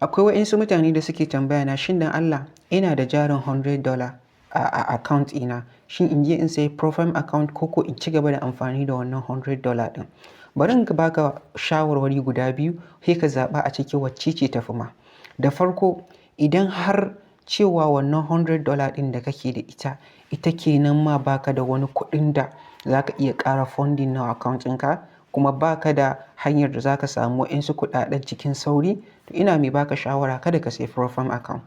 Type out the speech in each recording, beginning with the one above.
Akwai waɗansu mutane da suke tambaya na, shin dan Allah ina da jarin $100 a account ina, shin in je in sayi prop firm account ko ko in ci gaba da amfani da wannan $100 ɗin? Bari in baka shawarwari guda biyu, sai ka zaɓa a ciki wacce ce tafi ma. Da farko, idan har cewa wannan $100 ɗin da kake da ita, ita ke nan ma baka da wani kuɗin da za ka iya ƙara funding na account ɗinka, kuma baka da hanyar da za ka samu waɗansu kuɗaɗen cikin sauri, to ina mai baka shawara kada ka sayi prop firm account.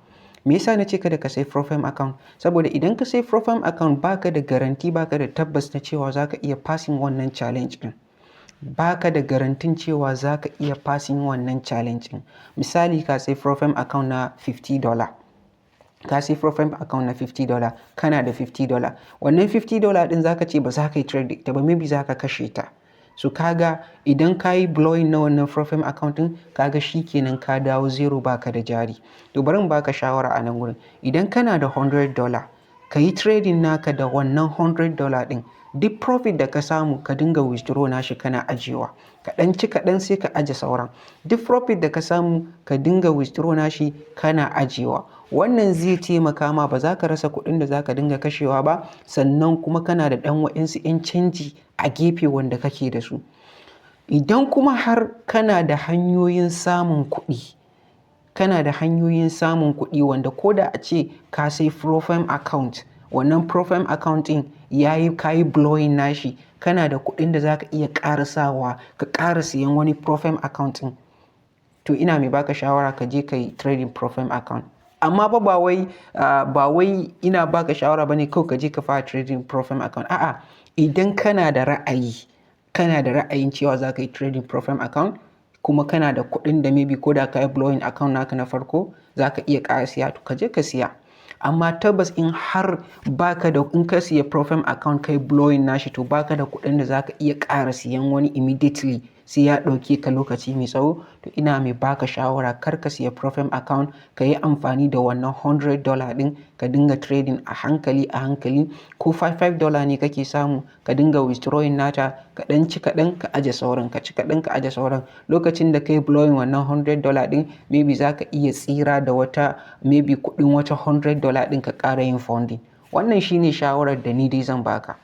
Me yasa na ce kada ka sayi prop firm account? Saboda idan ka sayi prop firm account, baka da guarantee, baka da tabbas na cewa za ka iya passing wannan challenge ɗin. Baka da guarantee cewa za ka iya passing wannan challenge ɗin. Misali, ka sayi prop firm account na $50. Ka sayi prop firm account na $50, kana da $50. Wannan $50 ɗin za ka ce ba za ka yi trade da ita ba, maybe za ka kashe ta. So ka ga idan ka yi blowing na wannan prop firm account ɗin, ka ga shi kenan ka dawo zero, baka da jari. To, bari in baka shawara a nan wurin. Idan kana da $100, ka yi trading naka da wannan $100 ɗin. Duk profit da ka samu, ka dinga withdraw nashi kana ajiyewa. Kaɗan ci kaɗan, sai ka aje sauran. Duk profit da ka samu, ka dinga withdraw nashi kana ajiyewa. Wannan zai taimaka ma ba za ka rasa kuɗin da za ka dinga kashewa ba, sannan kuma kana da ɗan waɗansu 'yan canji a gefe wanda kake da su. Idan kuma har kana da hanyoyin samun kuɗi, kana da hanyoyin samun kuɗi wanda ko da ace ka sayi prop firm account, wannan prop firm account ɗin yayi ka yi blowing nashi, kana da kuɗin da za ka iya ƙara sawa ka ƙara siyan wani prop firm account ɗin, to ina mai baka shawara ka je ka yi trading prop firm account. Amma fa ba wai ina baka shawara bane kawai ka je ka fara trading prop firm account. A'a, idan kana da ra'ayi, kana da ra'ayin cewa za ka yi trading prop firm account, kuma kana da kuɗin da maybe ko da ka yi blowing account naka na farko za ka iya ƙara siya, to ka je ka siya. Amma tabbas in har baka da, in ka siya prop firm account kai blowing nashi, to baka da kuɗin da za ka iya ƙara siyan wani immediately, sai ya ɗauke ka lokaci mai tsawo, to ina mai baka shawara kar ka siya prop firm account. Ka yi amfani da wannan $100 ɗin ka dinga trading a hankali a hankali. Ko $5 ne kake samu, ka dinga withdrawing nata, ka ɗan ci kaɗan ka aje sauran, ka ci kaɗan ka aje sauran. Lokacin da ka yi blowing wannan $100 ɗin, maybe za ka iya tsira da wata, maybe kuɗin wata $100 ɗin ka ƙara yin funding. Wannan shine shawarar da ni dai zan baka.